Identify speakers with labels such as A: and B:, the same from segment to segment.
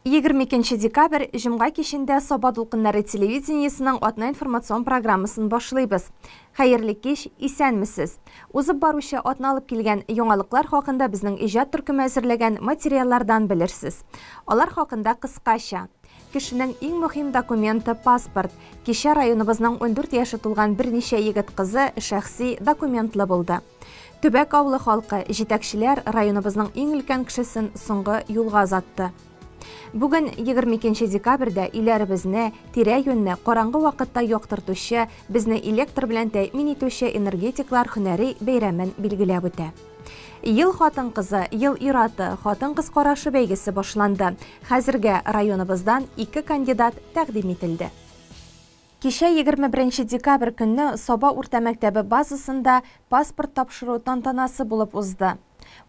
A: 22 декабрь, җомга кичендә Саба дулкыннары телевидениесының атна информацион программасын башлыйбыз. Хәерле кич, исәнмесез! Узып баручы атна алып килгән яңалыклар хакында безнең иҗат төркеме әзерләгән материаллардан белерсез. Алар хакында кыскача. Кешенең иң мөһим документы паспорт. Кичә районыбызның 14 яше тулган берничә егет-кызы шәхси документлы булды. Төбәк авылы халкы, җитәкчеләр районыбызның иң өлкән кешесен соңгы юлга озатты. Бүген 22 декабрьдә өйләребезне, тирә-юньне караңгы вакытта яктыртучы, безне электр белән тәэмин итүче энергетиклар һөнәри бәйрәмен билгеләп үтә. Ел хатын-кызы, ел ир-аты, хатын-кыз карашы бәйгесе башланды. Хәзергә районыбыздан ике кандидат тәкъдим ителде. Кичә 21 декабрь көнне Саба урта мәктәбе базасында паспорт тапшыру тантанасы булып узды.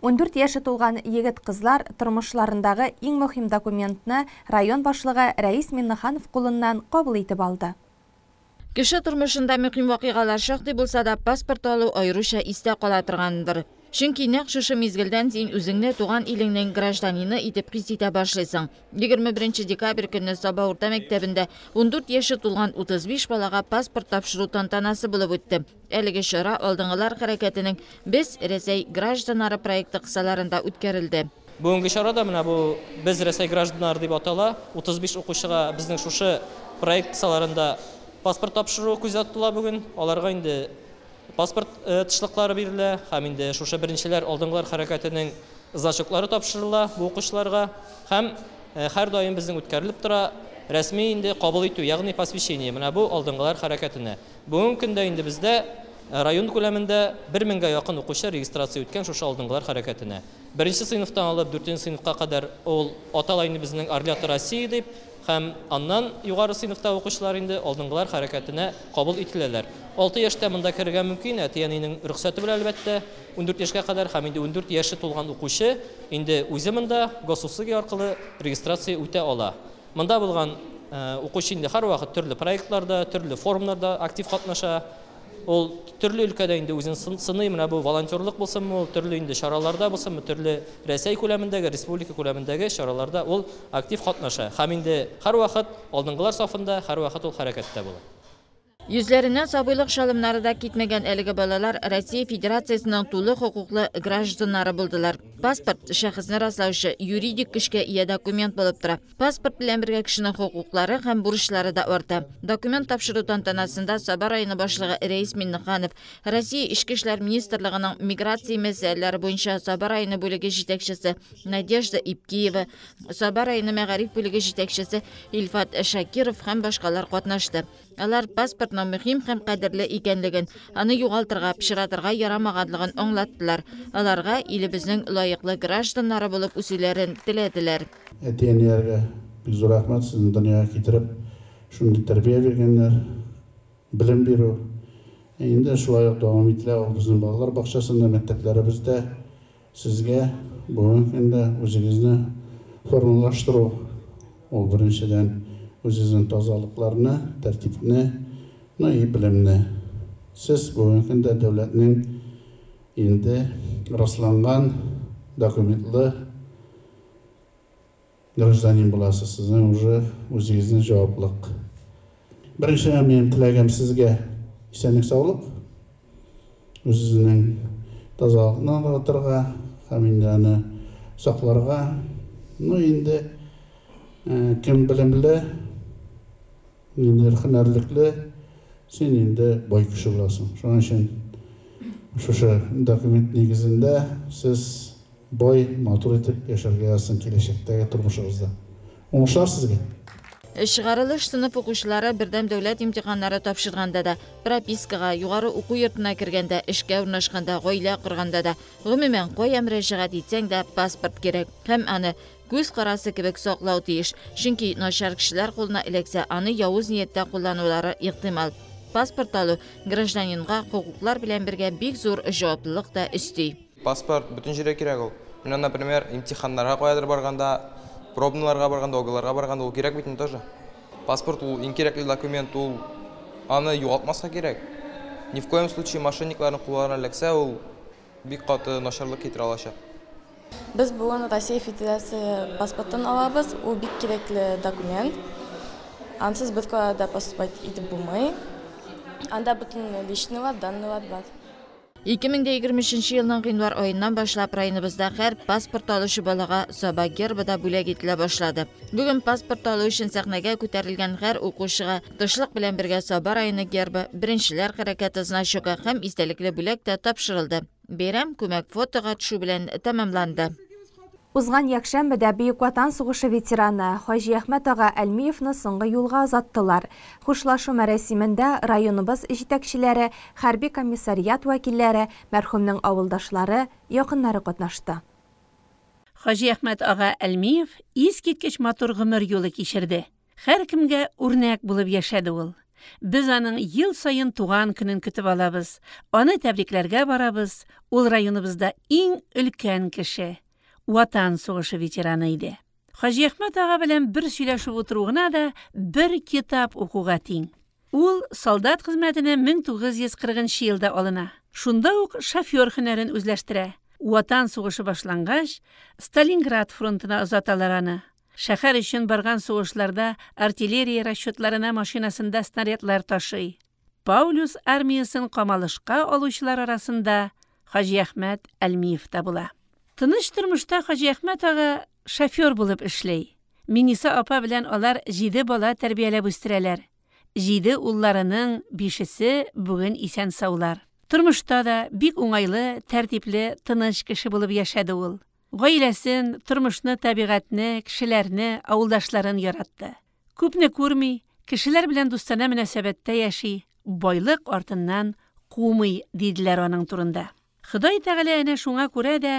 A: 14 яше тулган егет-кызлар тормышларындагы иң мөһим документны район башлыгы Рәис Миннеханов кулыннан кабул итеп алды.
B: Кеше тормышында мөһим вакыйгалар шактый булса да, паспорт алу аеруча истә кала торгандыр. Чөнки нәкъ шушы мизгелдән син үзеңне туган илеңнең гражданины итеп хис итә башлыйсың. 21 декабрь көнне Саба урта мәктәбендә 14 яше тулган 35 балага паспорт тапшыру тантанасы булып үтте. Әлеге чара Алдынгылар хәрәкәтенең Без Рәсәй гражданнары проекты кысаларында үткәрелде.
C: Бүгенге чарада менә бу Без Рәсәй гражданнары дип атала. 35 укучыга безнең шушы проект кысаларында паспорт тапшыру күздә тотыла бүген. Аларга инде паспорт тышлыклары бирелә һәм инде шушы беренчеләр Алдынгылар хәрәкәтенең значоклары тапшырыла бу укучыларга һәм һәрдаим безнең үткәрелеп тора рәсми инде кабул итү, ягъни посвящение менә бу Алдынгылар хәрәкәтенә. Бүгенге көндә инде бездә район күләмендә 1000гә якын укучы регистрация үткән шушы Алдынгылар хәрәкәтенә. Беренче сыйныфтан алып дүртенче сыйныфка кадәр ул атала инде безнең Орлята России дип, һәм аннан югары сыйныфта укучылар инде Алдынгылар хәрәкәтенә кабул ителәләр. 6 яшьтә монда керергә мөмкин, әти-әнинең рөхсәте белән әлбәттә, 14 яшькә кадәр һәм инде 14 яше тулган укучы инде үзе монда госуслуги аркылы регистрация үтә ала. Монда булган укучы инде һәрвакыт төрле проектларда, төрле форумнарда актив катнаша. Ул төрле өлкәдә инде үзен сыный, менә бу волонтерлык булсынмы, ул төрле инде чараларда булсынмы, төрле Рәсәй күләмендәге, республика күләмендәге чараларда ул актив катнаша. Һәм инде һәрвакыт алдынгылар сафында, һәрвакыт ул хәрәкәттә була.
B: Йөзләреннән сабыйлык шалымнары да китмәгән әлеге балалар Россия Федерациясенең тулы хокуклы гражданнары булдылар. Паспорт шәхесне раслаучы юридик көчкә ия документ булып тора. Паспорт белән бергә кешенең хокуклары һәм бурычлары да арта. Документ тапшыру тантанасында Саба районы башлыгы Рәис Миннеханов, Россия Эчке эшләр министрлыгының миграция мәсьәләләре буенча Саба районы бүлеге җитәкчесе Надежда Ипкиева, Саба районы мәгариф бүлеге җитәкчесе Илфат Шакиров һәм башкалар катнашты. Алар паспортның мөһим һәм кадерле икәнлеген, аны югалтырга, пычратырга ярамаганлыгын аңлаттылар. Аларга илебезнең лаеклы гражданнары булып үсүләрен теләделәр.
D: Әти-әниләргә бик зур рәхмәт, сезне дөньяга китереп, шундый тәрбия биргәннәр, белем бирү. Инде шулай ук дәвам ителә ул безнең балалар бакчасында, мәктәпләребездә. Сезгә бүгенге көндә үзегезне формалаштыру, ул беренчедән үзегезнең тазалыкларны, тәртипне, ну и белемне. Сез бүгенге көндә дәүләтнең инде расланган документлы гражданин буласыз. Сезнең уже үзегезнең җаваплык. Беренчедән минем теләгем сезгә исәнлек саулык, үзегезнең тазалыкны ныгытырга һәм инде аны сакларга. Ну инде кем белемле, ниндидер һөнәрлекле, син инде бай кеше буласың. Шуның өчен шушы документ нигезендә сез бай, матур итеп яшәргә язсын киләчәктәге тормышыгызда. Уңышлар сезгә!
B: Чыгарылыш сыйныф укучылары бердәм дәүләт имтиханнары тапшырганда да, пропискага, югары уку йортына кергәндә, эшкә урнашканда, гаилә корганда да, гомумән, кая мөрәҗәгать итсәң дә паспорт кирәк һәм аны күз карасы кебек саклау тиеш. Чөнки начар кешеләр кулына эләксә, аны явыз нияттә кулланулары ихтимал. Паспорт алу гражданинга хокуклар белән бергә бик зур җаваплылык та өсти.
E: Паспорт бөтен җиргә кирәк ул. Менә, например, имтиханнарга каядыр барганда, пробныйларга барганда, ОГЭларга барганда ул кирәк бит инде тоже. Паспорт ул иң кирәкле документ, ул аны югалтмаска кирәк. Ни в коем случае мошенникларның кулларына эләксә, ул бик каты начарлык китерә алачак.
F: Без бүген Россия Федерация паспортын алабыз. Ул бик кирәкле документ. Ансыз беркая да поступать итеп булмый. Анда бөтен личныйлар, данныйлар бар.
B: 2023 елның гыйнвар аеннан башлап районыбызда һәр паспорт алучы балага Саба гербы да бүләк ителә башлады. Бүген паспорт алу өчен сәхнәгә күтәрелгән һәр укучыга тышлык белән бергә Саба районы гербы, Беренчеләр хәрәкәте значогы һәм истәлекле бүләк тә тапшырылды. Бәйрәм күмәк фотога төшү белән тәмамланды.
A: Узган якшәмбедә Бөек Ватан сугышы ветераны Хаҗиәхмәт ага Әлмиевны соңгы юлга озаттылар. Хушлашу мәрасимендә районыбыз җитәкчеләре, хәрби комиссариат вәкилләре, мәрхүмнең авылдашлары, якыннары катнашты.
G: Хаҗиәхмәт ага Әлмиев искиткеч матур гомер юлы кичерде. Һәркемгә үрнәк булып яшәде ул. Без аның ел саен туган көнен көтеп алабыз, аны тәбрикләргә барабыз. Ул районыбызда иң өлкән кеше, Ватан сугышы ветераны иде. Хаҗиәхмәт ага белән бер сөйләшеп утыру гына да бер китап укуга тиң. Ул солдат хезмәтенә 1940 елда алына. Шунда ук шофер һөнәрен үзләштерә. Ватан сугышы башлангач, Сталинград фронтына озаталар аны. Шәһәр өчен барган сугышларда артиллерия расчетларына машинасында снарядлар ташый. Паулюс армиясын камалышка алучылар арасында Хаҗиәхмәт Әлмиев та була. Тыныч тормышта Хаҗиәхмәт ага шофер булып эшләй. Миниса апа белән алар 7 бала тәрбияләп үстерәләр. 7 улларының 5-се бүген исән саулар. Тормышта да бик уңайлы, тәртипле, тыныч кеше булып яшәде ул. Гаиләсен, тормышны, табигатьне, кешеләрне, авылдашларын яратты. Күпне күрми, кешеләр белән дустанә мөнәсәбәттә яши, байлык артыннан кумый, диделәр аның турында. Ходай Тәгалә әнә шуңа күрә дә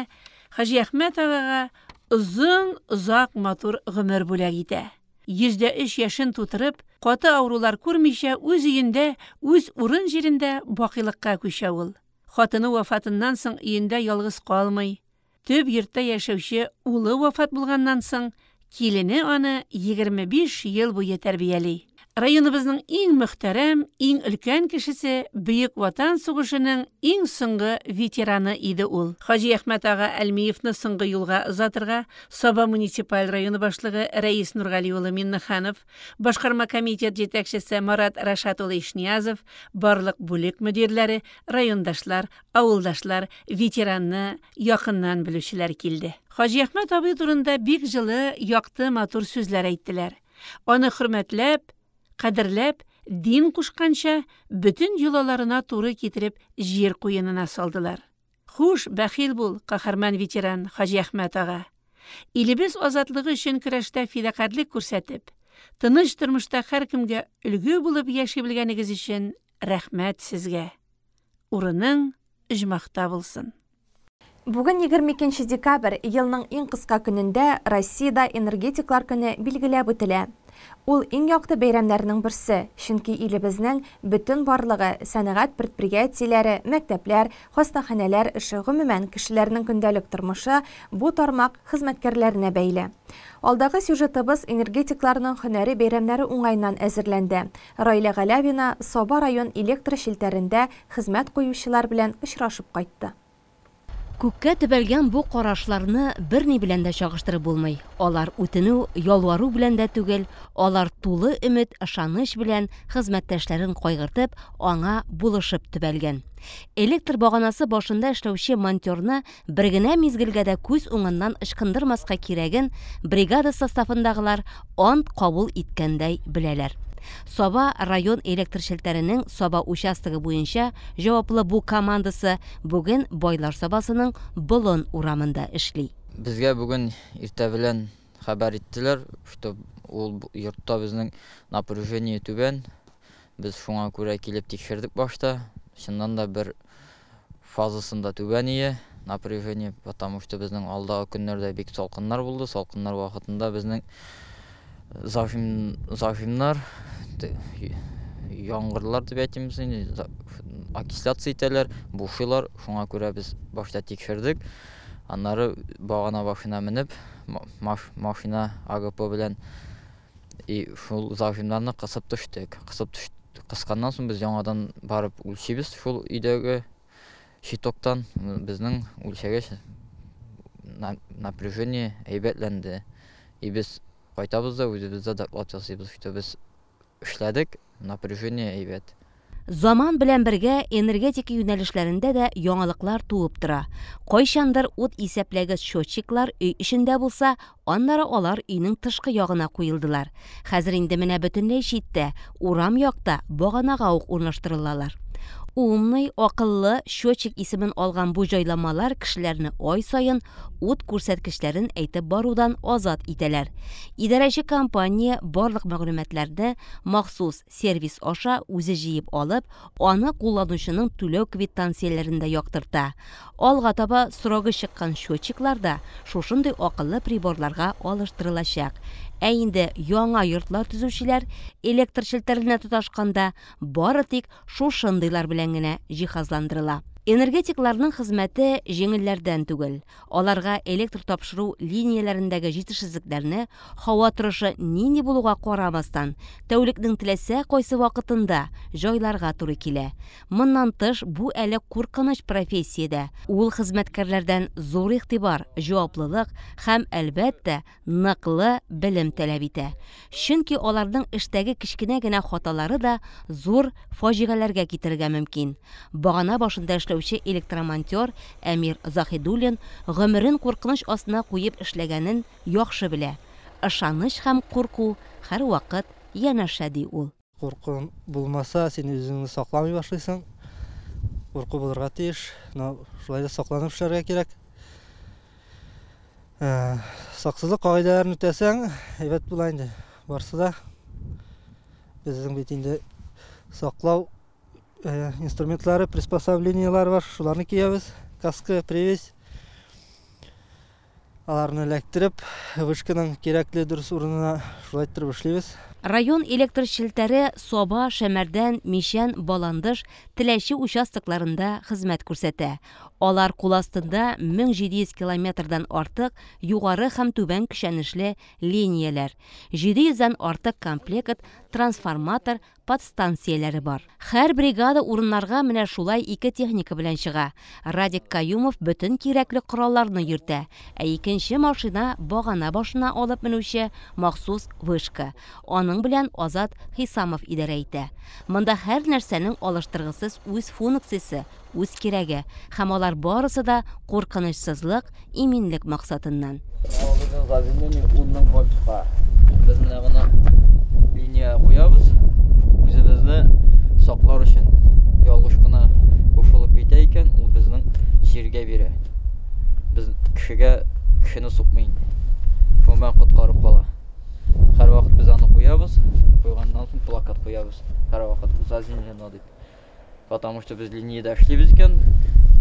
G: Хаҗиәхмәт агага озын, озак матур гомер бүләк итә. 103 яшен тутырып, каты авырулар күрмичә үз өендә, үз урын җирендә бакыйлыкка күчә ул. Хатыны вафатыннан соң өендә ялгыз калмый. Төп йортта яшәүче улы вафат булганнан соң, килене аны 25 ел буе тәрбияли. Районыбызның иң мөхтәрәм, иң өлкән кешесе, Бөек Ватан сугышының иң соңгы ветераны иде ул. Хаҗиәхмәт ага Әлмиевны соңгы юлга озатырга Саба муниципаль районы башлыгы Рәис Нургали улы Миннеханов, башкарма комитет җитәкчесе Марат Рашат улы Ишниязов, барлык бүлек мөдирләре, райондашлар, авылдашлар, ветеранны якыннан белүчеләр килде. Хаҗиәхмәт абый турында бик җылы, якты, матур сүзләр әйттеләр. Аны хөрмәтләп, кадерләп, дин кушканча бөтен йолаларына туры китереп җир куенына салдылар. Хуш, бәхил бул, каһарман ветеран Хаҗиәхмәт ага. Илебез азатлыгы өчен көрәштә фидакарьлек күрсәтеп, тыныч тормышта һәркемгә өлге булып яши белгәнегез өчен рәхмәт сезгә. Урының оҗмахта булсын.
A: Бүген 22 декабрь, елның иң кыска көнендә Россиядә энергетиклар көне билгеләп үтелә. Ул иң якты бәйрәмнәрнең берсе, чөнки илебезнең бөтен барлыгы сәнәгать предприятиеләре, мәктәпләр, хастаханәләр эше, гомумән кешеләрнең көндәлек тормышы бу тармак хезмәткәрләренә бәйле. Алдагы сюжетыбыз энергетикларның һөнәри бәйрәмнәре уңаеннан әзерләнде. Раилә Галявина Саба район электр челтәрендә хезмәт куючылар белән очрашып кайтты.
H: Күккә төбәлгән бу карашларны берни белән дә чагыштырып булмый. Алар үтенү, ялвару белән дә түгел, алар тулы өмет, ышаныч белән хезмәттәшләрен кайгыртып, аңа булышып төбәлгән. Электр баганасы башында эшләүче монтерны бер генә мизгелгә дә күз уңыннан ычкындырмаска кирәген бригада составындагылар ант кабул иткәндәй беләләр. Саба район электр челтәренең Саба участогы буенча җаваплы бу командасы бүген Байлар Сабасының Болын урамында эшли.
I: Безгә бүген иртә белән хәбәр иттеләр, что ул йортта безнең напряжение түбән. Без шуңа күрә килеп тикшердек башта. Чыннан да бер фазасында түбән ие напряжение, потому что безнең алдагы көннәрдә бик салкыннар булды. Салкыннар вакытында безнең зажимнар, яңгырлар дип әйтимез инде, окисляция итәләр, бушыйлар. Шуңа күрә без башта тикшердек. Аннары багана башына менеп, машина АГП белән и шул зажимнарны кысып төштек. Кысып кысканнан соң без яңадан барып үлчибез шул өйдәге щитоктан. Безнең үлчәгәч Напряжение әйбәтләнде. И без кайтабыз да үзебез дә доклад ясыйбыз, что без эшләдек, напряжение әйбәт.
H: Заман белән бергә энергетика юнәлешләрендә дә яңалыклар туып тора. Кайчандыр ут исәпләгеч счетчиклар өй эчендә булса, аннары алар өйнең тышкы ягына куелдылар. Хәзер инде менә бөтенләй читтә, урам якта, баганага ук урнаштырылалар. Умный, акыллы счетчик исемен алган бу җайланмалар кешеләрне ай саен ут күрсәткечләрен әйтеп барудан азат итәләр. Идарәче компания барлык мәгълүматларны махсус сервис аша үзе җыеп алып, аны кулланучының түләү квитанцияләрендә яктырта. Алга таба срогы чыккан счетчиклар да шушындый акыллы приборларга алыштырылачак. Ә инде яңа йортлар төзүчеләр электр челтәренә тоташканда бары тик шушындыйлар белән генә җиһазландырыла. Энергетикларның хезмәте җиңелләрдән түгел. Аларга электр тапшыру линияләрендәге җитешсезлекләрне һава торышы нинди булуга карамастан, тәүлекнең теләсә кайсы вакытында җайларга туры килә. Моннан тыш, бу әле куркыныч профессия дә. Ул хезмәткәрләрдән зур игътибар, җаваплылык һәм, әлбәттә, ныклы белем таләп итә. Чөнки аларның эштәге кечкенә генә хаталары да зур фаҗигаләргә китерергә мөмкин. Багана башында эшләүче электромонтер Әмир Заһидуллин гомерен куркыныч астына куеп эшләгәнен яхшы белә. Ышаныч һәм курку һәрвакыт янәшә, ди ул.
J: Курку булмаса, син үзеңне сакламый башлыйсың. Курку булырга тиеш, но шулай да сакланып эшләргә кирәк. Саксызлык кагыйдәләрен үтәсәң, әйбәт була инде. Барсы да безнең бит инде саклау инструментлары, приспособлениелар бар, шуларны киябез. Каска, привязь. Аларны эләктереп, вышканың кирәкле дөрес урынына шулай иттереп эшлибез.
H: Район электр челтәре Саба, Шәмәрдән, Мичән, Баландыш, Теләче участокларында хезмәт күрсәтә. Алар кул астында 1700 километрдан артык югары һәм түбән көчәнешле линияләр, 700 дән артык комплект трансформатор подстанцияләре бар. Һәр бригада урыннарга менә шулай ике техника белән чыга. Радик Каюмов бөтен кирәкле коралларны йөртә, ә икенче машина багана башына алып менүче махсус вышка. Аның белән Азат Хисамов идарә итә. Монда һәр нәрсәнең алыштыргысыз үз функциясе, үз кирәге, һәм алар барысы да куркынычсызлык, иминлек максатыннан.
I: Без менә моны линия куябыз, үзебезне саклар өчен. Ялгыш кына кушылып китә икән, ул безнең җиргә бирә. Без кешегә кешене сукмый инде. Шуның белән коткарып кала. Һәрвакыт без аны куябыз, куйганнан соң плакат куябыз. Һәрвакыт заземлено дип. Потому что без линиядә эшлибез икән,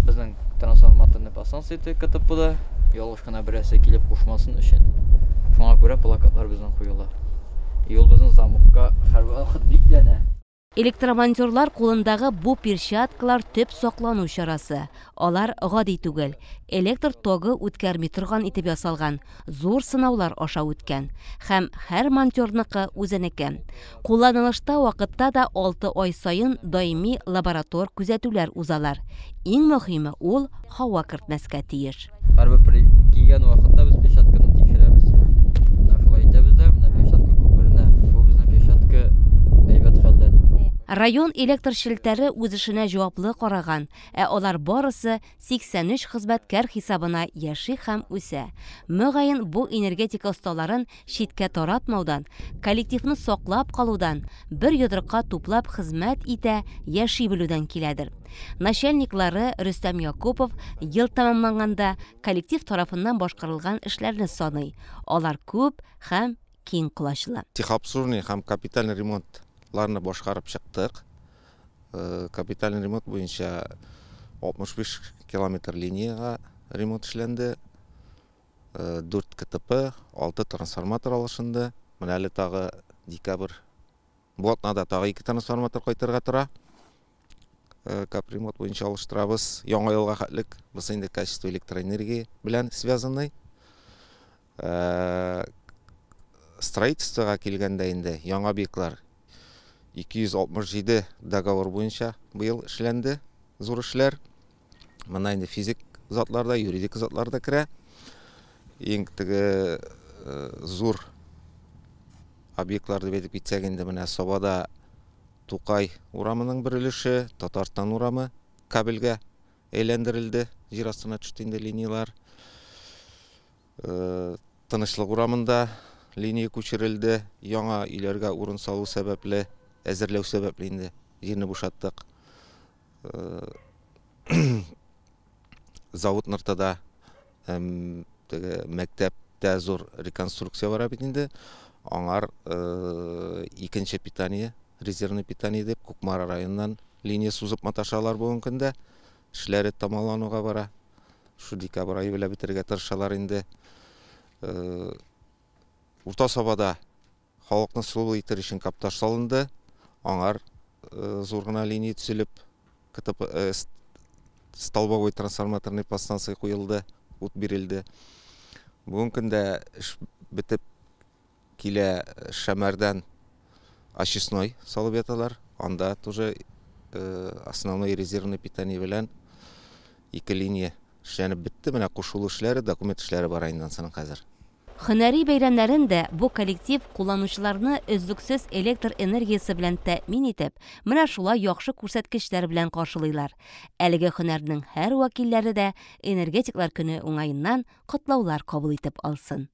I: безнең трансформаторный подстанция КТПда ялгыш кына берәрсе килеп кушмасын өчен. Шуңа күрә плакатлар безнең куела. И ул безнең замокка һәрвакыт бикләнә.
H: Электромонтерлар кулындагы бу перчаткалар төп саклану чарасы. Алар гади түгел. Электр тогы үткәрми торган итеп ясалган, зур сынаулар аша үткән. Һәм һәр монтерныкы үзенеке. Кулланылышта вакытта да 6 ай саен даими лаборатор күзәтүләр узалар. Иң мөһиме ул һава кертмәскә тиеш.
I: Һәрбер кигән вакытта без перчатканы тикшерәбез. Менә шулай итәбез дә, менә перчатка күперенә. Бу безнең перчатка әйбәт хәлдә дип.
H: Район электр челтәре үз эшенә җаваплы караган, ә алар барысы 83 хезмәткәр хисабына яши һәм үсә. Мөгаен бу энергетика осталарын читкә таратмаудан, коллективны саклап калудан, бер йодрыкка туплап хезмәт итә, яши белүдән киләдер. Начальниклары Рөстәм Якупов ел тәмамланганда коллектив тарафыннан башкарылган эшләрне саный. Алар күп һәм киң колачлы.
K: Техобслуживание һәм капитальный ремонтларны башкарып чыктык. Капитальный ремонт буенча 65 километр линияга ремонт эшләнде. 4 КТП, 6 трансформатор алышынды. Менә әле тагы декабрь бу атнада тагы 2 трансформатор кайтырга тора. Капремонт буенча алыштырабыз. Яңа елга хәтлек без инде качество электроэнергии белән связанный. Строительствога килгәндә инде яңа объектлар 267 договор буенча быел эшләнде, зур эшләр. Монда инде физик затлар да, юридик затлар да керә. Иң теге зур объектлар дип әйтеп китсәк инде, менә Сабада Тукай урамының бер өлеше, Татарстан урамы кабельгә әйләндерелде, җир астына төште инде линияләр. Тынычлык урамында линия күчерелде, яңа өйләргә урын салу сәбәпле, әзерләү сәбәпле инде җирне бушаттык. Завод Ныртыда теге мәктәптә зур реконструкция бара бит инде. Аңар икенче питание, резервный питание дип Кукмара районыннан линия сузып маташалар бүгенге көндә. Эшләре тәмамлануга бара. Шу декабрь ае белән бетерергә тырышалар инде. Урта Сабада халыкны сулы итер өчен каптаж салынды. Аңар зур гына линия төзелеп, КТП столбовой трансформаторный подстанция куелды, ут бирелде. Бүгенге көндә эш бетеп килә, Шәмәрдән очистной салып яталар. Анда тоже основной резервный питание белән ике линия эшләнеп бетте. Менә кушылу эшләре, документ эшләре бара инде ансының хәзер.
H: Һөнәри бәйрәмнәрен дә бу коллектив кулланучыларны өзлексез электр энергиясе белән тәэмин итеп, менә шулай яхшы күрсәткечләр белән каршылыйлар. Әлеге һөнәрнең һәр вәкилләре дә Энергетиклар көне уңаеннан котлаулар кабул итеп алсын.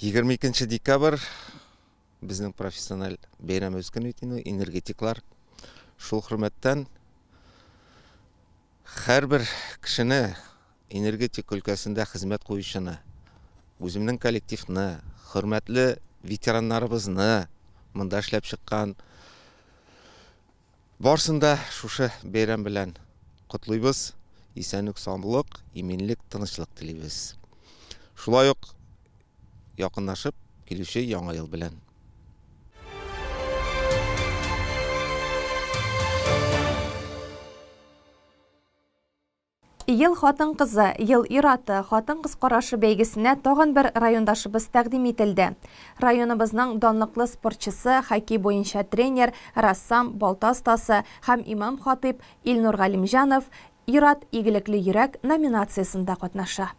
K: 22 декабрь безнең профессиональ бәйрәмебез көне бит инде, энергетиклар. Шул хөрмәттән һәрбер кешене, энергетик өлкәсендә хезмәт куючыны, үземнең коллективны, хөрмәтле ветераннарыбызны, монда эшләп чыккан барсын да шушы бәйрәм белән котлыйбыз. Исәнлек, саулык, иминлек, тынычлык телибез. Шулай ук якынлашып килүче Яңа ел белән.
A: Ел хатын-кызы, ел ир-аты, хатын-кыз карашы бәйгесенә тагын бер райондашыбыз тәкъдим ителде. Районыбызның данлыклы спортчысы, хоккей буенча тренер, рәссам, балта остасы һәм имам-хатыйп Илнур Галимҗанов Ир-ат игелекле йөрәк номинациясендә катнаша.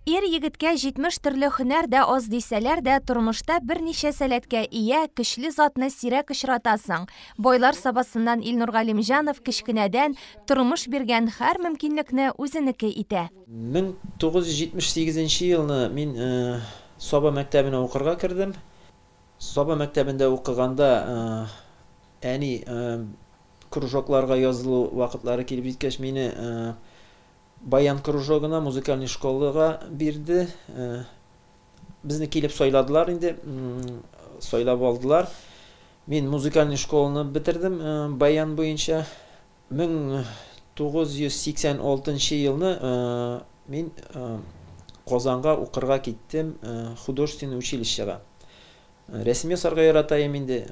A: Ир егеткә 70 төрле һөнәр дә аз дисәләр дә, тормышта берничә сәләткә ия, көчле затны сирәк очратасың. Байлар Сабасыннан Илнур Галимҗанов кечкенәдән тормыш биргән һәр мөмкинлекне үзенеке итә.
L: 1978 елны мин Саба мәктәбенә укырга кердем. Саба мәктәбендә укыганда әни кружокларга язылу вакытлары килеп җиткәч, мине баян кружогына, музыкальный школага бирде. Безне килеп сайладылар инде, сайлап алдылар. Мин музыкальный школаны бетердем баян буенча. 1986 елны мин Казанга укырга киттем, художественный училищега. Рәсем ясарга яратаем инде,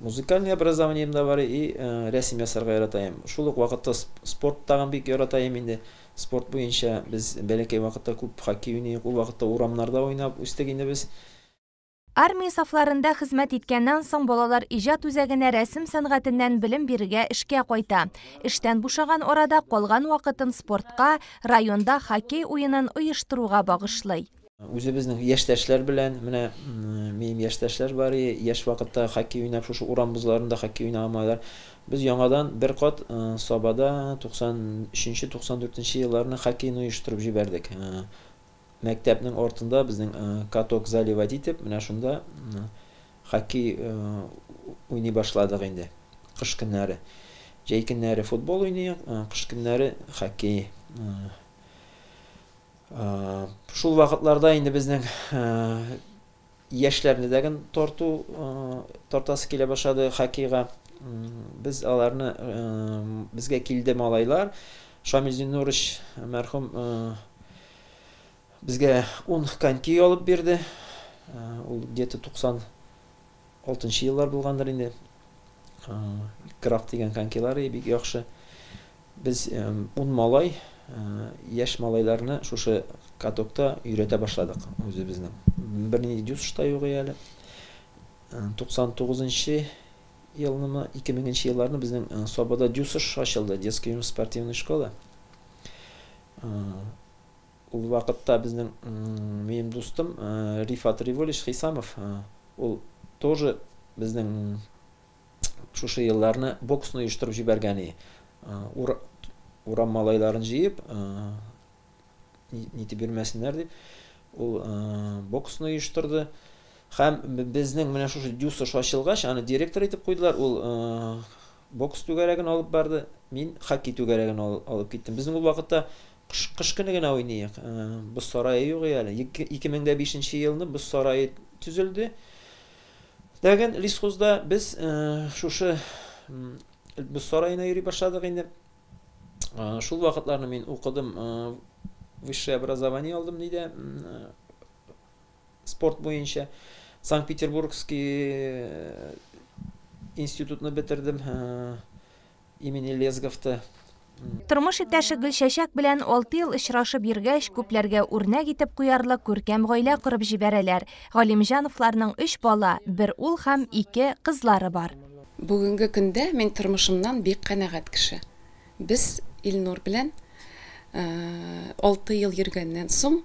L: музыкальный образованием да бар, и рәсем ясарга яратаем. Шул ук вакытта спорт тагын бик яратаем инде. Спорт буенча без бәләкәй вакытта күп хоккей уйныйк, ул вакытта урамнарда уйнап үстек инде без.
A: Армия сафларында хезмәт иткәннән соң балалар иҗат үзәгенә рәсем сәнгатеннән белем бирергә эшкә кайта. Эштән бушаган арада калган вакытын спортка, районда хоккей уенын оештыруга багышлый.
L: Үзебезнең яшьтәшләр белән, менә минем яшьтәшләр бар, яшь вакытта хоккей уйнап, шушы урам бозларында хоккей уйнаган малайлар. Без яңадан бер кат Сабада туксан өченче, туксан дүртенче елларны хоккейны оештырып җибәрдек. Мәктәпнең артында безнең каток заливать итеп, менә шунда хоккей уйный башладык инде. Кыш көннәре. Җәй көннәре футбол уйныйк, кыш көннәре хоккей. Шул вакытларда инде безнең яшьләрне дә ген тартасы килә башлады хоккейга. Без аларны, безгә килде малайлар. Шамил Зиннурович мәрхүм безгә 10 коньки алып бирде. Ул где-то туксан алтынчы еллар булгандыр инде. Крафт дигән конькилар бик яхшы. Без 10 малай, яшь малайларны шушы катокта өйрәтә башладык үзебезнең. Бернинди дюс та юк әле. Туксан тугызынчы елнымы, ике меңенче елларны безнең Сабада дюсыш ачылды, детская юно-спортивная школа. Ул вакытта безнең минем дустым Рифат Револич Хисамов, ул тоже безнең шушы елларны боксны оештырып җибәргән и. Урам малайларын җыеп, нитеп йөрмәсеннәр дип, ул боксны оештырды. Һәм безнең менә шушы ДЮСШ ачылгач, аны директор итеп куйдылар. Ул бокс түгәрәген алып барды, мин хоккей түгәрәген алып киттем. Безнең ул вакытта кыш көне генә уйныйк. Боз сарае юк әле. 2005 елны боз сарае төзелде. Ләкин лесхозда без шушы боз сараена йөри башладык инде. Шул вакытларны мин укыдым, высшее образование алдым нидә, спорт буенча. Санкт-Петербургский институтны бетердем имени Лезговта.
A: Тормыш иптәше Гөлчәчәк белән 6 ел очрашып йөргәч, күпләргә үрнәк итеп куярлык күркәм гаилә корып җибәрәләр. Галимҗановларның 3 бала, бер ул һәм 2 кызлары бар.
M: Бүгенге көндә мин тормышымнан бик канәгать кеше. Без Илнур белән 6 ел йөргәннән соң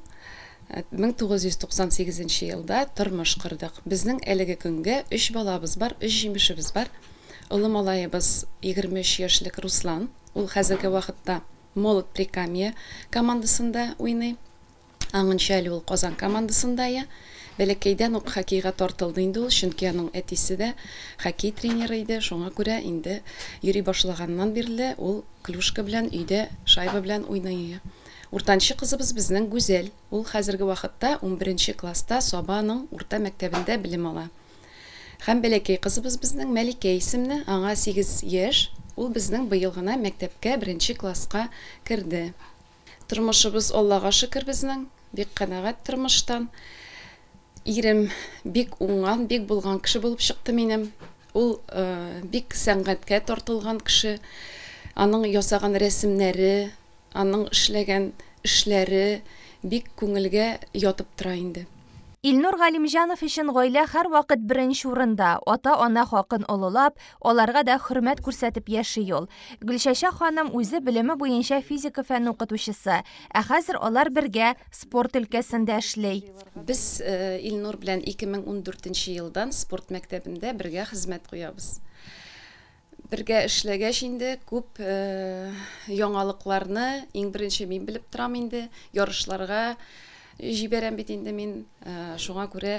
M: 1998 елда тормыш кордык. Безнең әлеге көнгә 3 балабыз бар, 3 җимешебез бар. Олы малаебыз 23 яшьлек Руслан. Ул хәзерге вакытта Молот Прикамье командасында уйный. Аңынча әле ул Казан командасында я. Бәләкәйдән үк хоккейга тартылды инде ул, чөнки аның әтисе дә хоккей тренеры иде. Шуңа күрә инде йөри башлаганнан бирле ул клюшка белән өйдә шайба белән уйный. Уртанчы кызыбыз безнең Гүзәл. Ул хәзерге вакытта 11 класста Сабаның урта мәктәбендә белем ала. Һәм бәләкәй кызыбыз безнең Мәликә исемле, аңа 8 яшь. Ул безнең быел гына мәктәпкә 1 класска керде. Тормышыбыз Аллага шөкер безнең, бик канәгать тормыштан. Ирем бик уңган, бик булган кеше булып чыкты минем. Ул бик сәнгатькә тартылган кеше. Аның ясаган рәсемнәре, аның эшләгән эшләре бик күңелгә ятып тора инде.
A: Илнур Галимҗанов өчен гаилә һәрвакыт беренче урында. Ата-ана хакын олылап, аларга да хөрмәт күрсәтеп яши ул. Гөлчәчәк ханым үзе белеме буенча физика фәне укытучысы, ә хәзер алар бергә спорт өлкәсендә эшли.
M: Без Илнур белән 2014 елдан спорт мәктәбендә бергә хезмәт куябыз. Бергә эшләгәч инде күп яңалыкларны иң беренче мин белеп торам инде, ярышларга җибәрәм бит инде мин. Шуңа күрә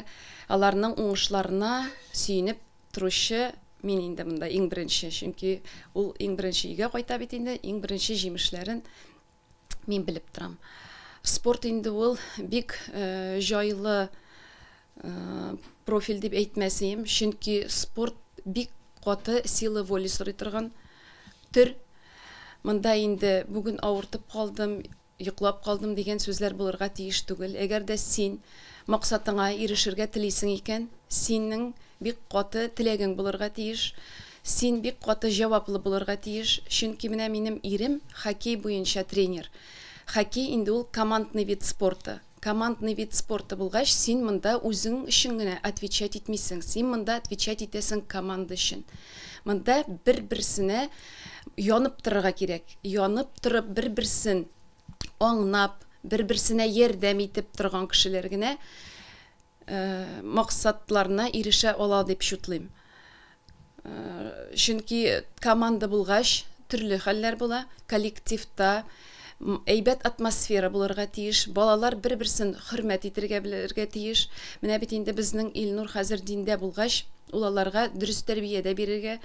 M: аларның уңышларына сөенеп торучы мин инде монда иң беренче, чөнки ул иң беренче өйгә кайта бит инде, иң беренче җимешләрен мин белеп торам. Спорт инде ул бик җайлы профиль дип әйтмәсем, чөнки спорт бик каты сила воли сорый торган төр. Монда инде бүген авыртып калдым, йоклап калдым дигән сүзләр булырга тиеш түгел. Әгәр дә син максатыңа ирешергә телисең икән, синең бик каты теләгең булырга тиеш, син бик каты җаваплы булырга тиеш. Чөнки менә минем ирем хоккей буенча тренер. Хоккей инде ул командный вид спорта. Командный вид спорта булгач, син монда үзең өчен генә отвечать итмисең. Син монда отвечать итәсең команда өчен. Монда бер-берсенә янып торырга кирәк. Янып торып бер-берсен аңлап, бер-берсенә ярдәм итеп торган кешеләр генә максатларына ирешә ала дип шутлыйм. Чөнки команда булгач, төрле хәлләр була, коллективта әйбәт атмосфера булырга тиеш, балалар бер-берсен хөрмәт итергә белергә тиеш. Менә бит инде безнең Илнур хәзер диндә булгач, ул аларга дөрес тәрбия дә бирергә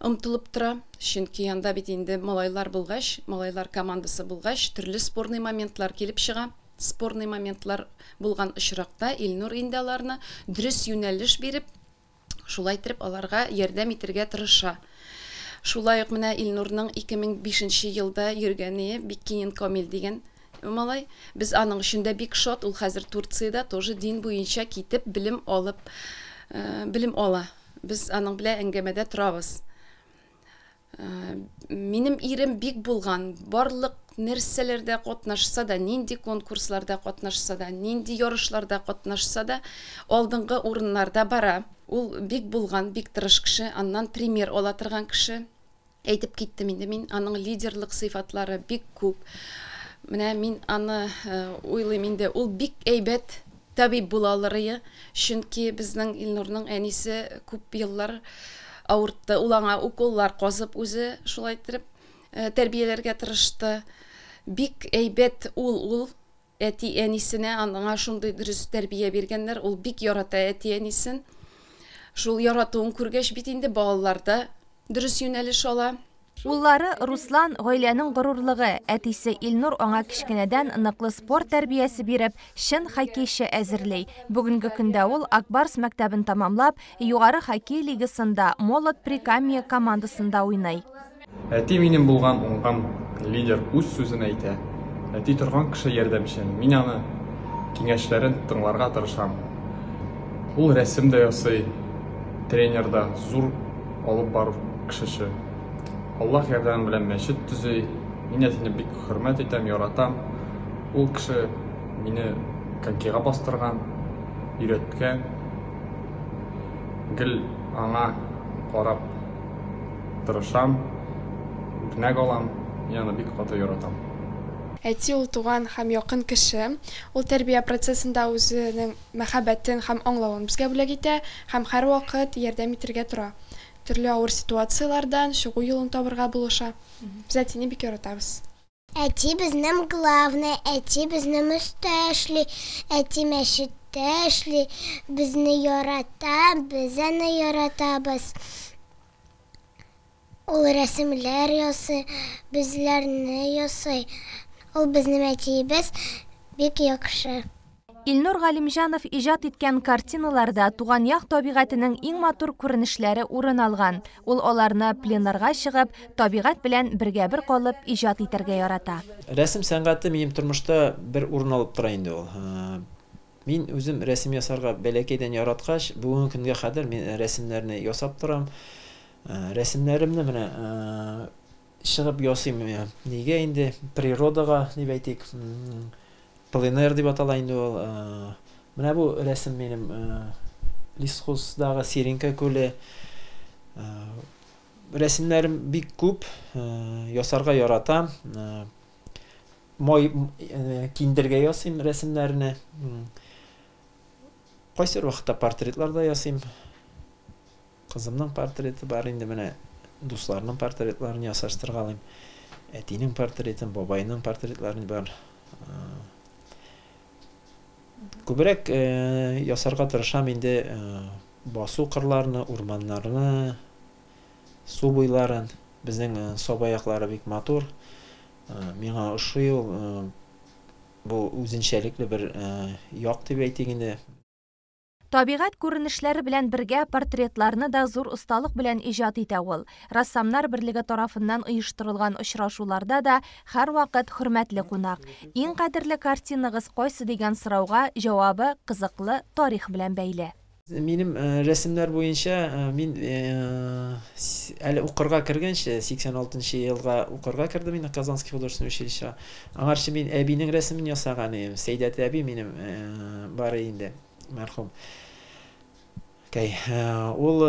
M: омтылып тора. Чөнки янда бит инде малайлар булгач, малайлар командасы булгач, төрле спорный моментлар килеп чыга. Спорный моментлар булган очракта Илнур инде аларны дөрес юнәлеш биреп, шулай итеп аларга ярдәм итергә тырыша. Шулай ук менә Илнурның 2005 елда йөргәне Биккинин Камил дигән малай. Без аның өчен дә бик шат, ул хәзер Турциядә тоже дин буенча китеп белем алып, белем ала. Без аның белән әңгәмәдә торабыз. Минем ирем бик булган, барлык нәрсәләрдә катнашса да, нинди конкурсларда катнашса да, нинди ярышларда катнашса да, алдынгы урыннарда бара. Ул бик булган, бик тырыш кеше, аннан пример ала торган кеше. Әйтеп киттем инде мин, аның лидерлык сыйфатлары бик күп. Менә мин аны уйлыйм инде, ул бик әйбәт табиб була алырые, чөнки безнең Илнурның әнисе күп еллар авыртты. Ул аңа уколлар казып үзе шулай иттереп тәрбияләргә тырышты. Бик әйбәт ул әти-әнисенә, аңа шундый дөрес тәрбия биргәннәр. Ул бик ярата әти-әнисен. Шул яратуын күргәч бит инде балаларда дөрес юнәлеш ала.
A: Уллары Руслан гаиләнең горурлыгы, әтисе Илнур аңа кечкенәдән ныклы спорт тәрбиясе биреп, чын хоккейчы әзерли. Бүгенге көндә ул Акбарс мәктәбен тамамлап, югары хоккей лигасында Молот Прикамье командасында уйный.
N: Әти минем булган уңган лидер, үз сүзен әйтә. Әти торган кеше ярдәмче, мин аны киңәшләрен тыңларга тырышам. Ул рәсем дә ясый, тренер да, зур алып бару кешесе. Аллаһ ярдәме белән мәчет төзи. Мин әтине бик хөрмәт итәм, яратам. Ул кеше мине конькига бастырган, өйрәткән. Гел аңа карап тырышам, үрнәк алам. Мин аны бик каты яратам.
O: Әти ул туган һәм якын кеше. Ул тәрбия процессында үзенең мәхәббәтен һәм аңлавын безгә бүләк итә һәм һәрвакыт ярдәм итәргә тора. Төрле авыр ситуацияләрдән чыгу юлын табырга булыша. Без әтине бик яратабыз.
P: Әти безнең главный, әти безнең өстә эшли, әти мәчеттә эшли, безне ярата, без аны яратабыз. Ул рәсемләр ясый, безләрне ясый. Ул безнең әтиебез бик яхшы.
A: Илнур Галимҗанов иҗат иткән картиналарда туган як табигатенең иң матур күренешләре урын алган. Ул аларны пленэрга чыгып, табигать белән бергә-бер калып иҗат итәргә ярата.
L: Рәсем сәнгате минем тормышта бер урын алып тора инде ул. Мин үзем рәсем ясарга бәләкәйдән яраткач, бүгенге көнгә кадәр мин рәсемнәрне ясап торам. Рәсемнәремне менә чыгып ясыйм. Нигә инде природага дип әйтик, пленэр дип атала инде ул. Менә бу рәсем минем Лесхоздагы Сиренка күле. Рәсемнәрем бик күп, ясарга яратам. Май киндергә ясыйм рәсемнәрне. Кайсы вакытта портретлар да ясыйм. Кызымның портреты бар инде, менә дусларның портретларын ясаштыргалыйм. Әтинең портретын, бабайның портретларын бар. Күбрәк ясарга тырышам инде басу кырларны, урманнарны, су буйларын. Безнең Саба яклары бик матур. Миңа ошый ул. Бу үзенчәлекле бер як дип әйтик инде.
A: Табигать күренешләре белән бергә портретларны да зур осталык белән иҗат итә ул. Рәссамнар берлеге тарафыннан оештырылган очрашуларда да һәрвакыт хөрмәтле кунак. Иң кадерле картинагыз кайсы дигән сорауга җавабы кызыклы тарих белән бәйле.
L: Минем рәсемнәр буенча мин әле укырга кергәнче, 86 елга укырга кердем инде Казанский художественный училищега. Аңарчы мин әбинең рәсемен ясаган идем. Сәйдәт әби минем бар инде, мәрхүм. Ул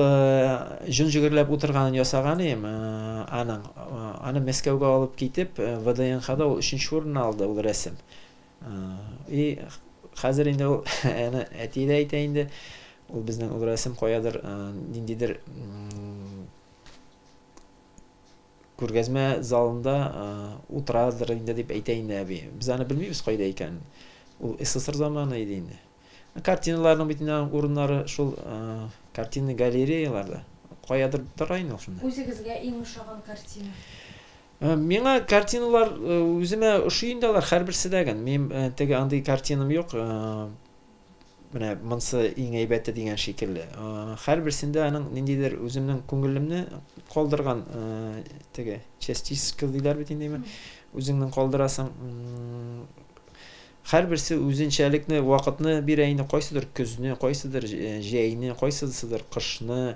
L: җон җөгерләп утырганын ясаган идем, аның. Аны Мәскәүгә алып китеп, ВДНХда ул 3нче урын алды ул рәсем. И хәзер инде ул аны әти дә әйтә инде, ул безнең ул рәсем каядыр ниндидер күргәзмә залында утырадыр инде дип әйтә инде әби. Без аны белмибез кайда икәнен. Ул СССР заманы иде инде. Картиналарның бит инде урыннары шул картина галереяларда. Каядыр тора инде ул шунда.
A: Үзегезгә иң ошаган картина?
L: Миңа картиналар үземә ошый инде алар һәрберсе дә генә. Минем теге андый картинам юк. Менә монсы иң әйбәте дигән шикелле. Һәрберсендә аның ниндидер үземнең күңелемне калдырган теге частичка диләр бит инде, үзеңнең калдырасың. Һәрберсе үзенчәлекне, вакытны бирә инде, кайсыдыр көзне, кайсыдыр җәйне, кайсыдыр кышны,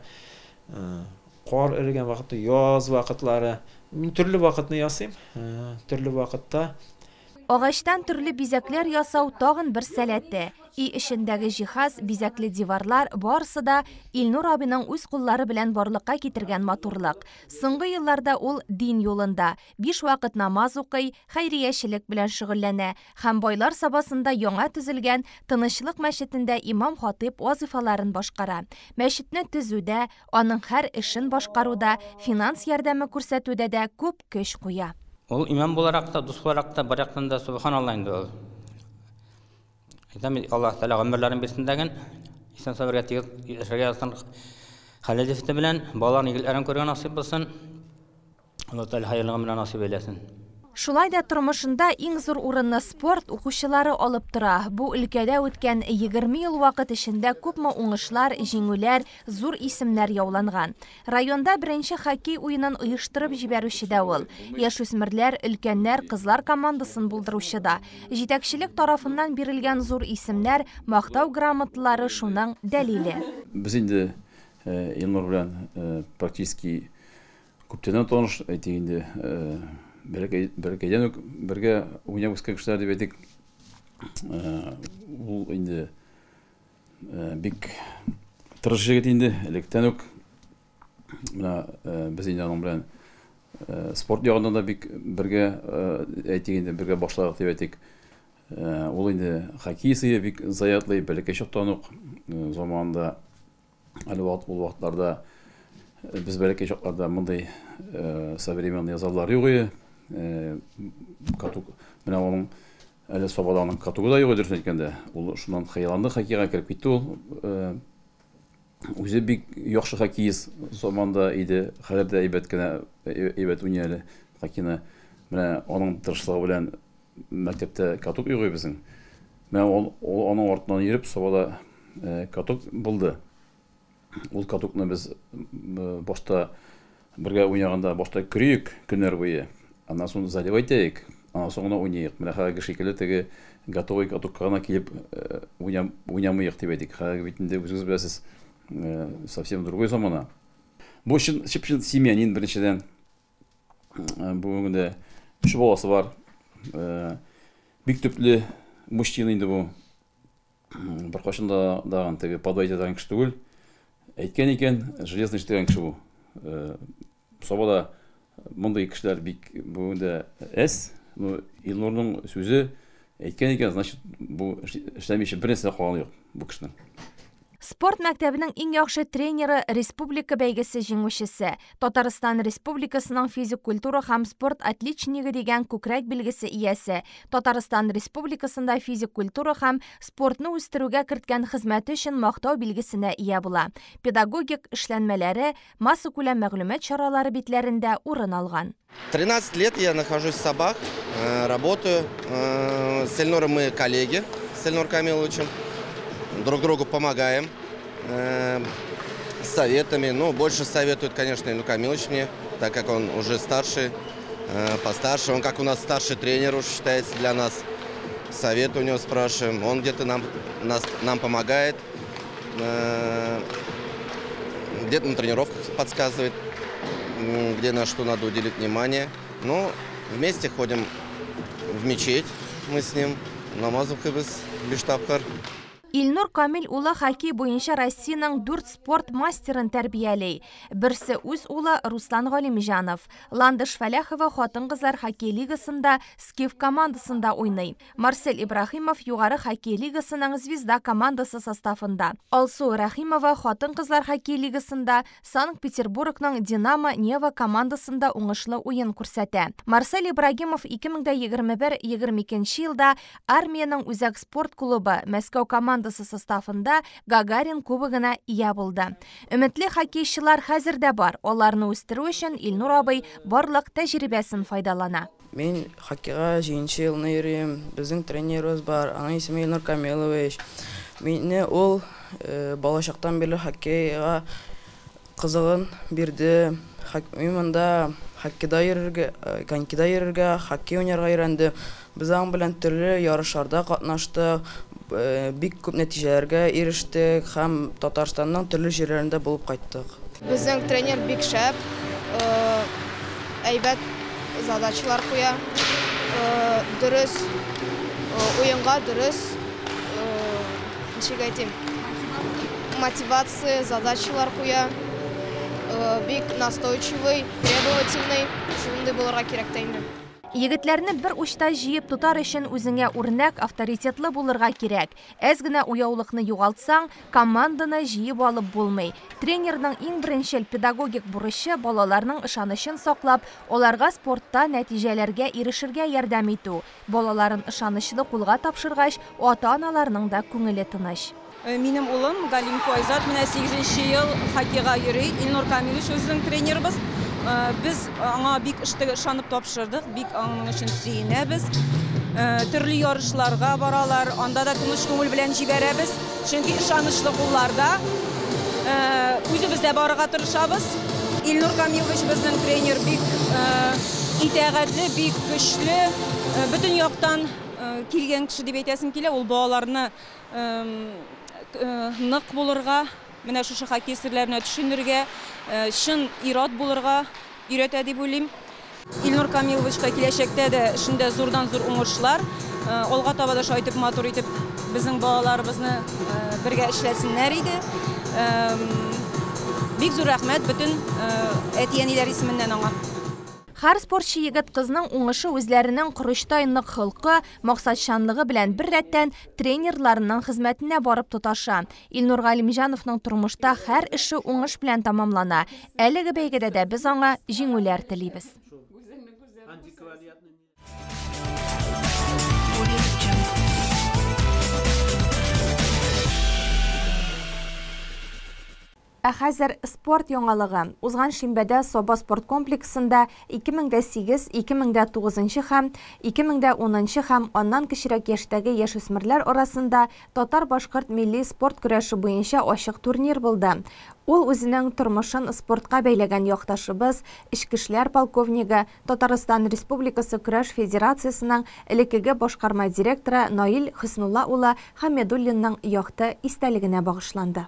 L: кар эрегән вакытны, яз вакытлары. Мин төрле вакытны ясыйм, төрле вакытта.
A: Агачтан төрле бизәкләр ясау тагын бер сәләте. Өй эчендәге җиһаз, бизәкле диварлар, барысы да Илнур абыйның үз куллары белән барлыкка китергән матурлык. Соңгы елларда ул дин юлында, биш вакыт намаз укый, хәйриячелек белән шөгыльләнә һәм Байлар Сабасында яңа төзелгән Тынычлык мәчетендә имам-хатыйп вазыйфаларын башкара. Мәчетне төзүдә, аның һәр эшен башкаруда, финанс ярдәме күрсәтүдә дә күп көч куя.
Q: Ул имам буларак та, дус буларак та, бар яктан да сөбханалла инде ул. Әйтәм, Аллаһ Тәгалә гомерләрен бирсен дәген, исән сау бергә тигез яшәргә язсын. Хәләл җефете белән балаларын, егетләрен күрергә насыйп булсын. Аллаһ Тәгалә хәерле гомерләр насыйп әйләсен.
A: Шулай да тормышында иң зур урынны спорт, укучылары алып тора. Бу өлкәдә үткән 20 ел вакыт эчендә күпме уңышлар, җиңүләр, зур исемнәр яуланган. Районда беренче хоккей уенын оештырып җибәрүче дә ул. Яшүсмерләр, өлкәннәр, кызлар командасын булдыручы да. Җитәкчелек тарафыннан бирелгән зур исемнәр, мактау грамоталары шуның дәлиле.
R: Без инде Илнур белән практически күптәннән таныш, әйтик инде, бәләкәйдән үк бергә уйнап үскән кешеләр дип әйтик. Ул инде бик тырыш егет инде, электән үк. Менә без инде аның белән спорт ягыннан да бик бергә, әйтик инде, бергә башладык дип әйтик. Ул инде хоккей сые бик заядлый, бәләкәй чактан ук заманында, әле вакыт ул вакытларда без бәләкәй чакларда мондый современный заллар юк иде. Каток, менә аның әле Сабада аның катогы да юк иде, дөресен әйткәндә. Ул шуннан хыялланды, хоккейга кереп китте ул. Үзе бик яхшы хоккеист заманда иде, хәзер дә әйбәт кенә, әйбәт уйный әле хоккейны. Менә аның тырышлыгы белән мәктәптә каток юк иде безнең. Менә ул аның артыннан йөреп Сабада каток булды. Ул катокны без башта бергә уйнаганда башта көрик көннәр буе. Аннан соң заливать итәйек, аннан соң гына уйныйк. Менә хәзерге шикелле теге готовый катокка гына килеп уйнамыйк дип әйтик. Хәзерге бит инде үзегез беләсез, совсем другой замана. Бу чын, чып-чын семьянин беренчедән. Бүгенге көндә өч баласы бар. Бик төпле мужчина инде бу. Беркайчан да дагын теге подводить итәгән кеше түгел. Әйткән икән, железный дигән кеше бу. Сабада мондый кешеләр бик бүген дә әз. Ну, Илнурның сүзе әйткән икән, значит, бу эшләмичә бер нәрсә дә калганы юк бу кешенең.
A: Спорт мәктәбенең иң яхшы тренеры республика бәйгесе җиңүчесе, Татарстан Республикасының физик культура һәм спорт отличнигы дигән күкрәк билгесе иясе, Татарстан Республикасында физик культура һәм спортны үстерүгә керткән хезмәте өчен мактау билгесенә ия була. Педагогик эшләнмәләре массакүләм мәгълүмат чаралары битләрендә урын алган.
S: 13 лет я нахожусь в Сабах, работаю. С Эльнуром мы коллеги, с Эльнуром Камиловичем. Друг другу помогаем советами. Ну, больше советует, конечно, Эльнур Камилович мне, так как он уже старший, постарше. Он как у нас старший тренер уж считается для нас. Советы у него спрашиваем. Он где-то нам помогает, где-то на тренировках подсказывает, где на что надо уделить внимание. Ну, вместе ходим в мечеть мы с ним, намаз укыйбыз, биш тапкыр.
A: Илнур Камил улы хоккей буенча Россиянең дүрт спорт мастерын тәрбияли. Берсе үз улы Руслан Галимҗанов. Ландыш Фәләхова хатын-кызлар хоккей лигасында Скиф командасында уйный. Марсель Ибраһимов югары хоккей лигасының Звезда командасы составында. Алсу Рәхимова хатын-кызлар хоккей лигасында Санкт-Петербургның Динамо Нева командасында уңышлы уен күрсәтә. Марсель Ибрагимов 2021-22 елда армиянең үзәк спорт клубы Мәскәү командасы составында Гагарин кубогына ия булды. Өметле хоккейчылар хәзер дә бар. Аларны үстерү өчен Илнур абый барлык тәҗрибәсен файдалана.
T: Мин хоккейга җиденче елны йөрим. Безнең тренерыбыз бар, аның исеме Илнур Камилович. Мине ул балачактан бирле хоккейга кызыгын бирде. Мин монда хоккейда йөрергә, конькида йөрергә, хоккей уйнарга өйрәндем. Без аның белән төрле ярышларда катнаштык, бик күп нәтиҗәләргә ирештек һәм Татарстанның төрле җирләрендә булып кайттык.
F: Безнең тренер бик шәп, әйбәт задачалар куя, дөрес уенга дөрес
U: Ничек әйтим, мотивация, задачалар куя. Бик настойчивый, требовательный, шундый булырга кирәк тә инде.
A: Егетләрне бер учта җыеп тотар өчен үзеңә үрнәк, авторитетлы булырга кирәк. Әз генә уяулыкны югалтсаң, команданы җыеп алып булмый. Тренерның иң беренчел педагогик бурычы балаларның ышанычын саклап, аларга спортта нәтиҗәләргә ирешергә ярдәм итү. Балаларын ышанычлы кулга тапшыргач, ата-аналарның да күңеле тыныч.
V: Минем улым Галим Файзат менә 8 ел хоккейга йөри. Илнур Камилович үзенең тренерыбыз. Без аңа бик ышанып тапшырдык, бик аның өчен сөенәбез. Төрле ярышларга баралар, анда да тыныч күңел белән җибәрәбез. Чөнки ышанычлы кулларда. Үзебез дә барырга тырышабыз. Илнур Камилович безнең тренер бик итәгатьле, бик көчле, бөтен яктан килгән кеше дип әйтәсем килә. Ул балаларны нык булырга, менә шушы хоккей серләренә төшенергә, чын ир-ат булырга өйрәтә дип уйлыйм. Илнур Камиловичка киләчәктә дә эшендә зурдан-зур уңышлар, алга таба да шулай итеп матур итеп безнең балаларыбызны бергә эшләсеннәр иде. Бик зур рәхмәт бөтен әти-әниләр исеменнән аңа.
A: Һәр спортчы егет кызның уңышы үзләренең корычтай нык холкы, максатчанлыгы белән бер рәттән тренерларының хезмәтенә барып тоташа. Илнур Галимҗановның тормышта һәр эше уңыш белән тамамлана. Әлеге бәйгедә дә без аңа җиңүләр телибез. Ә хәзер спорт яңалыгы. Узган шимбәдә Саба спорт комплексында 2008, 2009 һәм 2010 һәм аннан кечерәк яшьтәге яшүсмерләр арасында татар-башкорт милли спорт көрәше буенча ачык турнир булды. Ул үзенең тормышын спортка бәйләгән якташыбыз, эчке эшләр полковнигы, Татарстан Республикасы Көрәш Федерациясенең элеккеге башкарма директоры Наил Хөснулла улы Хамидуллинның якты истәлегенә багышланды.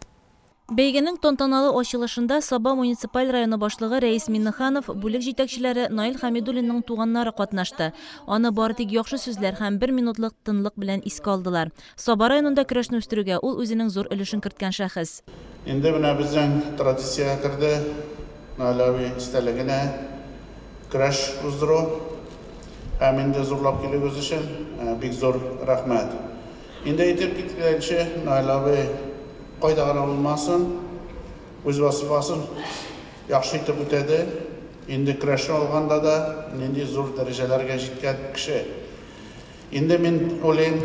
W: Бәйгенең тантаналы ачылышында Саба муниципаль районы башлыгы Рәис Миннеханов, бүлек җитәкчеләре Наил Хамидуллинның туганнары катнашты. Аны бары тик яхшы сүзләр һәм бер минутлык тынлык белән искә алдылар. Саба районында көрәшне үстерүгә ул үзенең зур өлешен керткән шәхес.
D: Инде менә безнең традициягә керде Наил абый истәлегенә көрәш уздыру. Һәм инде зурлап килүегез өчен бик зур рәхмәт. Инде әйтеп киткәнче, Наил абый кайда гына булмасын, үз вазифасын яхшы итеп үтәде. Инде көрәшне алганда да нинди зур дәрәҗәләргә җиткән кеше. Инде мин уйлыйм,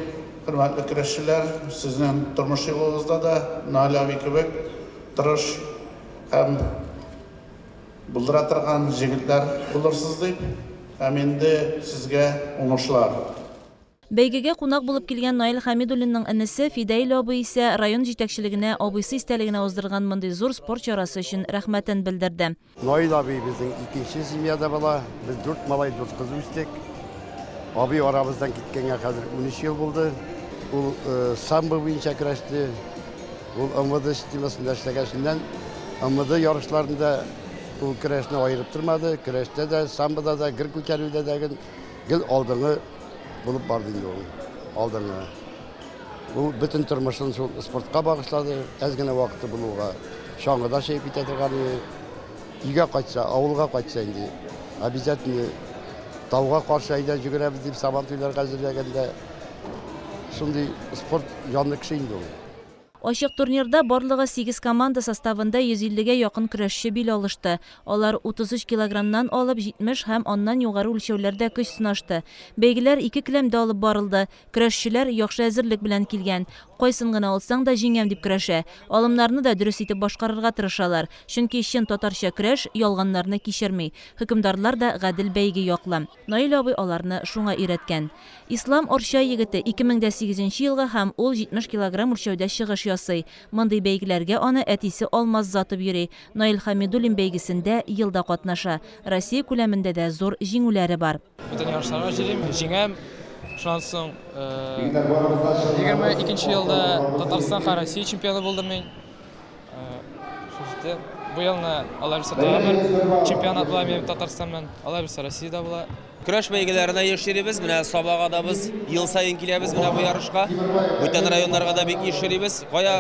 D: хөрмәтле көрәшчеләр, сезнең тормыш юлыгызда да Наил абый кебек тырыш һәм булдыра торган җегетләр булырсыз дип, һәм инде сезгә уңышлар.
W: Бәйгегә кунак булып килгән Наил Хамидуллинның энесе Фидәил абый исә район җитәкчелегенә абыйсы истәлегенә уздырган мондый зур спорт чарасы өчен рәхмәтен белдерде.
X: Наил абый безнең икенче семьяда бала. Без 4 малай, 4 кыз үстек. Абый арабыздан киткәнгә хәзер 13 ел булды. Ул самбо буенча көрәште. Ул МВД системасында эшләгәннән МВД ярышларында ул көрәшне аерып тормады. Көрәштә дә, самбода да, гер күтәрүдә дә гел алдынгы булып барды инде ул, алдынгы. Ул бөтен тормышын шул спортка багышлады. Әз генә вакыты булуга чаңгыда чыгып китә торган иде. Өйгә кайтса, авылга кайтса инде обязательно тауга каршы әйдә йөгерәбез дип сабан туйларга әзерләгәндә шундый спорт җанлы кеше инде ул.
W: Ачык турнирда барлыгы 8 команда составында 150-гә якын көрәшче бил алышты. Алар 33 килограммнан алып 70 һәм аннан югары үлчәүләрдә көч сынашты. Бәйгеләр ике келәмдә алып барылды. Көрәшчеләр яхшы әзерлек белән килгән. Кайсын гына алсаң да җиңәм дип көрәшә. Алымнарны да дөрес итеп башкарырга тырышалар. Чөнки чын татарча көрәш ялганнарны кичерми. Хөкемдарлар да гадел бәйге яклы. Наил абый аларны шуңа өйрәткән. Ислам Орча егете 2008 елгы һәм ул 70 килограмм үлчәүдә чыгыш ясый. Мондый бәйгеләргә аны әтисе Алмаз затып йөри. Наил Хамидуллин бәйгесендә елда катнаша. Россия күләмендә дә зур җиңүләре бар.
Y: Бөтен ярышларга җөрим, җиңәм. Шуннан соң 22 елда Татарстан һәм Россия чемпионы булдым мин. Бу елны алар берсе тагы бер чемпионат була минем Татарстаннан, алар берсе Россиядә була.
B: Көрәш бәйгеләренә еш йөрибез. Менә Сабага да без ел саен киләбез менә бу ярышка. Бүтән районнарга да бик еш йөрибез. Кая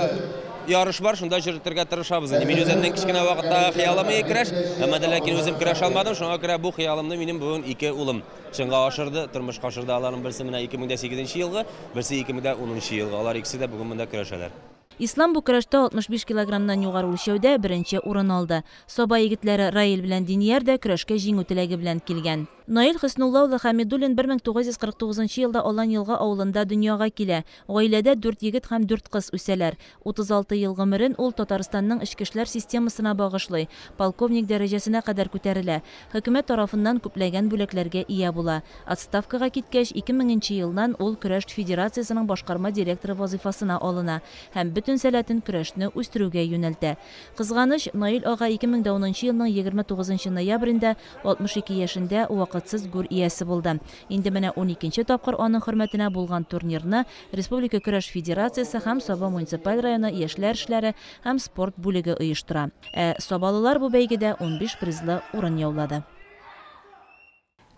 B: ярыш бар, шунда йөртергә тырышабыз. Инде мин үземнең кечкенә вакыттагы хыялым иде көрәш, әмма дә ләкин үзем көрәшә алмадым. Шуңа күрә бу хыялымны минем бүген ике улым чынга ашырды, тормышка ашырды. Аларның берсе менә 2008 елгы, берсе 2010 елгы. Алар икесе дә бүген монда көрәшәләр.
W: Ислам бу көрәштә 65 килограммнан югары үлчәүдә беренче урын алды. Саба егетләре Раил белән Динияр дә көрәшкә җиңү теләге белән килгән. Наил Хөснулла улы Хәмидуллин 1949 елда Алан-Елга авылында дөньяга килә. Гаиләдә дүрт егет һәм дүрт кыз үсәләр. 36 ел гомерен ул Татарстанның эчке эшләр системасына багышлый, полковник дәрәҗәсенә кадәр күтәрелә. Хөкүмәт тарафыннан күпләгән бүләкләргә ия була. Отставкага киткәч, 2000 нче елнан ул Көрәш федерациясенең башкарма директоры вазыйфасына алына һәм бөтен сәләтен көрәшне үстерүгә юнәлтә. Кызганыч, Наил ага 2010 нчы елның 29 нчы ноябрендә 62 яшендә вакытсыз гүр иясе булды. Инде менә уникенче тапкыр аның хөрмәтенә булган турнирны Республика көрәш федерациясе һәм Саба муниципаль районы яшьләр эшләре һәм спорт бүлеге оештыра. Ә сабалылар бу бәйгедә 15 призлы урын яулады.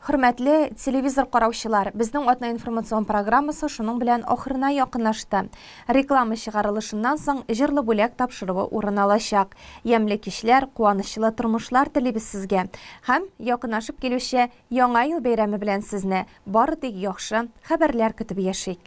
A: Хөрмәтле телевизор караучылар, безнең атна информацион программасы шуның белән ахырына якынлашты. Реклама чыгарылышыннан соң җырлы бүләк тапшыруы урын алачак. Ямьле кичләр, куанычлы тормышлар телибез сезгә. Һәм якынлашып килүче Яңа ел бәйрәме белән сезне бары тик яхшы хәбәрләр көтеп яшик.